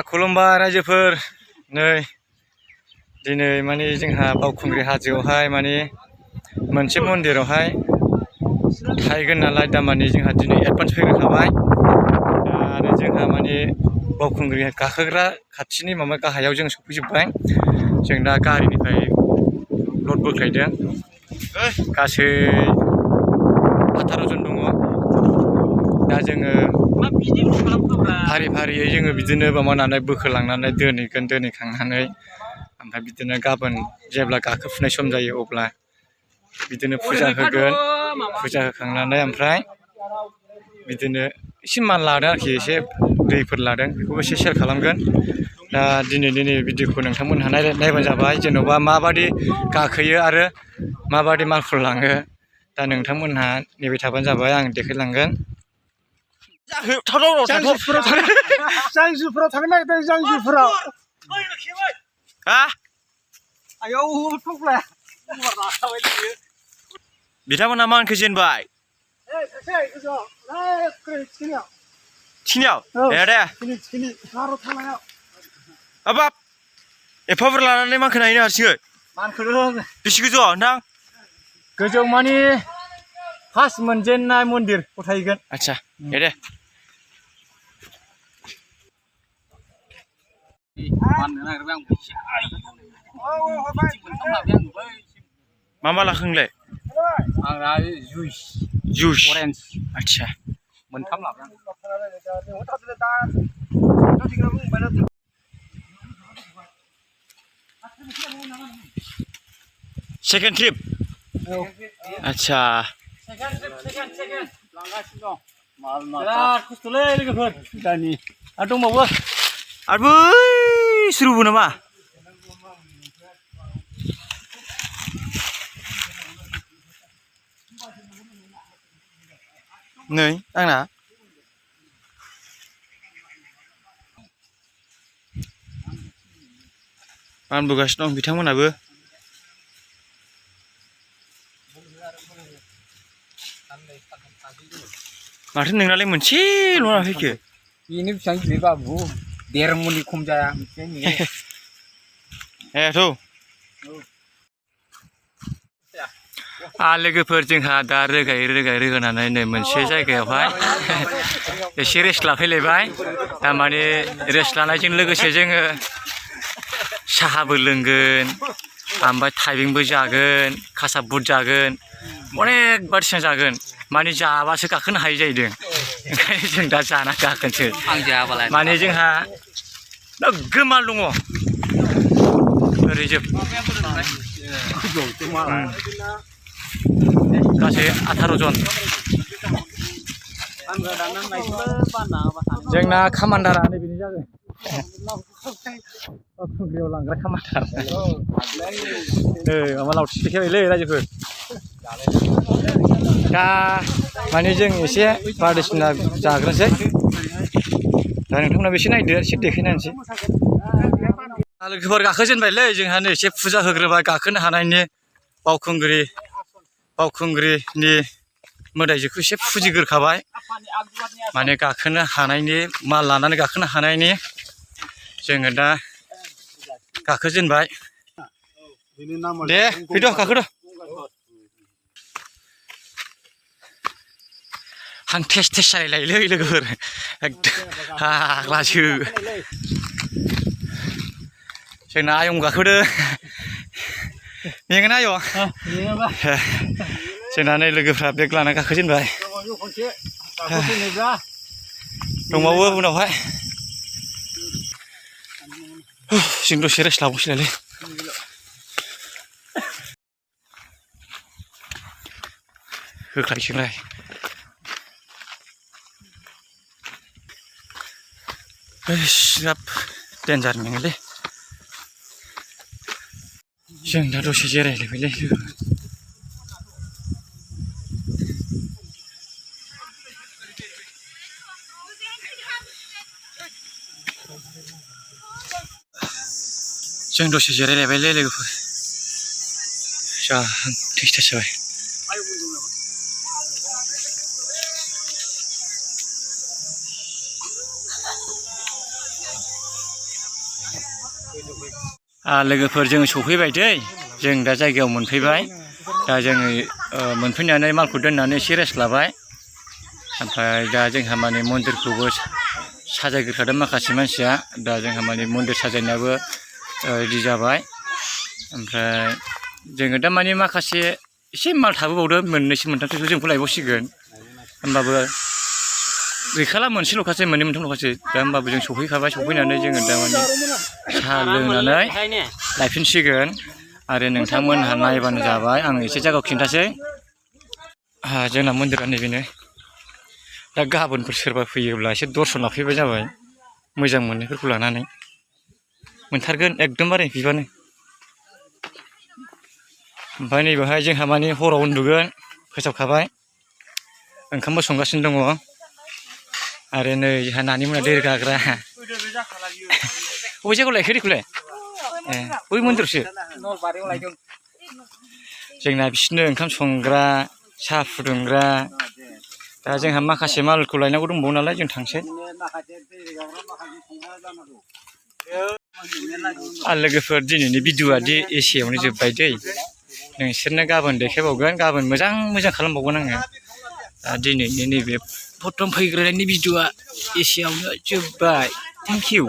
खुलुमबाय रायजोफोर नै दिनै माने जोंहा बावखुंग्रि हाजोआवहाय माने मोनसे मन्दिरावहाय थाहैगोन नालाय दा माने जोंहा दिनै एडभान्स फैग्रोखाबाय आरो जोंहा माने बावखुंग्रि गाखोग्रा खाथिनि माबा गाहायाव जों सफैजोब्बाय जों दा गारिनिफ्राय लड बोख्लायदों गासै 18 जन दङ दा जोङो फारि फारियै जोङो बिदिनो माबानानै बोखोलांनानै दोनहैखांनानै ओमफ्राय बिदिनो गाबोन जेब्ला गाखोफुनाय सम जायो अब्ला बिदिनो फुजा होगोन फुजा होखांनानै ओमफ्राय बिदिनो एसे मान लादों आरोखि एसे दैफोर लादों बेखौबो एसे सेयार खालामगोन दा दिनैनि भिडिअखौ नोंथांमोनहा नायबानो जाबाय जेन'बा माबादि गाखोयो आरो माबादि मालखौ लाङो दा नोंथांमोनहा नेबाय थाबानो जाबाय आं देखायलांगोन जांजुफोराव थांनो नागिरदों जांजुफोराव आयौ थफ्लाया बिथांमोनहा मा होनखो जेनबाय थिखिनियाव ए दे हाबाब एफाफोर लानानै मानखो नायनो हारसिङै बेसे गोजौ नोंथां गोजौ मानि फार्स्ट मोनजेननाय मन्दिर गथायगोन आच्छा दे मा लाखो नोंलाय आंना जुइस अरेन्ज आच्छा मोनथाम लाबाय सेकेन्ड ट्रिप आच्छा बिराद खस्थ'लै लोगोफोर दानि आरो दंबावो आरो बै सुरुबो नामा नै आंना मानबोगासिनो दं बिथांमोनाबो माथो नोंनालाय मोनसेल' ना फैखो बेनो बेसेबां गिदिर बाबु 1.5 मननि खम जाया लोगोफोर जोंहा दा रोगानानै नै मोनसे जायगायावहाय एसे रेस्ट लाफैलायबाय थारमाने रेस्ट लानायजों लोगोसे जोङो साहाबो लोंगोन ओमफ्राय थाइबेंबो जागोन खासा बुट जागोन अनेक बायदिसिना जागोन माने जाबासो गाखोनो हायो जाहैदों ओंखायनो जों दा जाना गाखोनोसै माने जोंहा नोगोद माल दङ ओरैजोब गासै 18 जन जोंना कामान्डारा नैबेनो जागोन बावखुंग्रियाव लांग्रा कामान्डार माबा लावथि देखायबायलै रायजोफोर दा माने जों एसे बायदिसिना जाग्रोनोसै दा नोंथांमोनाबो एसे नायदो एसे देखायनानैसै लोगोफोर गाखोजेनबायलै जोंहा नै एसे फुजा होग्रोबाय गाखोनो हानायनि बावखुंग्रिनि मोदायजोखौ एसे फुजिग्रोखाबाय माने गाखोनो हानायनि माल लानानै गाखोनो हानायनि जोङो दा गाखोजेनबाय दे फैद' गाखोद' हां टेस्ट जालायलायोलै लोगोफोर एकदम फाग्लासो जोंना आयं गाखोदो मेङोना आयं जोंना नै लोगोफ्रा बेग लाना गाखोजेनबाय दंबावो उनावहाय जों दसे रेस्ट लाबावसैलायलै होख्लायसैलाय बिराद देन्जार मेङोलै जों दा दसे जिरायलायबायलै जों दसे जिरायलायबायलै लोगोफोर जा टेस्ट जाबाय लोगोफोर जोङो सफैबाय दै जों दा जायगायाव मोनफैबाय दा जोङो मोनफैनानै मालखौ दोननानै एसे रेस्ट लाबाय ओमफ्राय दा जोंहा माने मन्दिरखौबो साजायग्रोखादों माखासे मानसिया दा जोंहा माने मन्दिर साजायनायाबो रेडि जाबाय ओमफ्राय जोङो दा माने माखासे एसे माल थाबोबावदों मोननैसो मोनथामसोखौ जोंखौ लायबावसिगोन होमबाबो गैखाला मोनसेल'खासै मोननै मोनथामल'खासै दा होमबाबो जों सफैखाबाय सफैनानै जोङो दा माने साहा लोंनानै लायफिनसिगोन आरो नोंथांमोनहा नायबानो जाबाय आं एसे जायगायाव खिन्थासै जोंना मन्दिरा नैबेनो दा गाबोनफोर सोरबा फैयोब्ला एसे दर्शन लाफैबाय जाबाय मोजां मोननायफोरखौ लानानै मोनथारगोन एकदमबारे बिबानो ओमफ्राय नैबेहाय जोंहा माने हराव उन्दुगोन फोसाबखाबाय ओंखामबो संगासिनो दङ आरो नै जोंहा नानि मोना दै रोगाग्रा बबे जायगायाव लायखो दैखौलाय ए बै मन्दिरावसो जोंना बिसोरनो ओंखाम संग्रा साहा फुदुंग्रा दा जोंहा माखासे मालखौ लायनांगौ दंबावो नालाय जों थांसै लोगोफोर दिनैनि भिडिअ'आ दि एसेयावनो जोब्बाय दै नोंसोरनो गाबोन देखायबावगोन गाबोन मोजां मोजां खालामबावगोन आङो दा दिनैनि नैबे प्रथम फैग्रोनायनि भिडिअ'आ एसेयावनो जोब्बाय थेंक इउ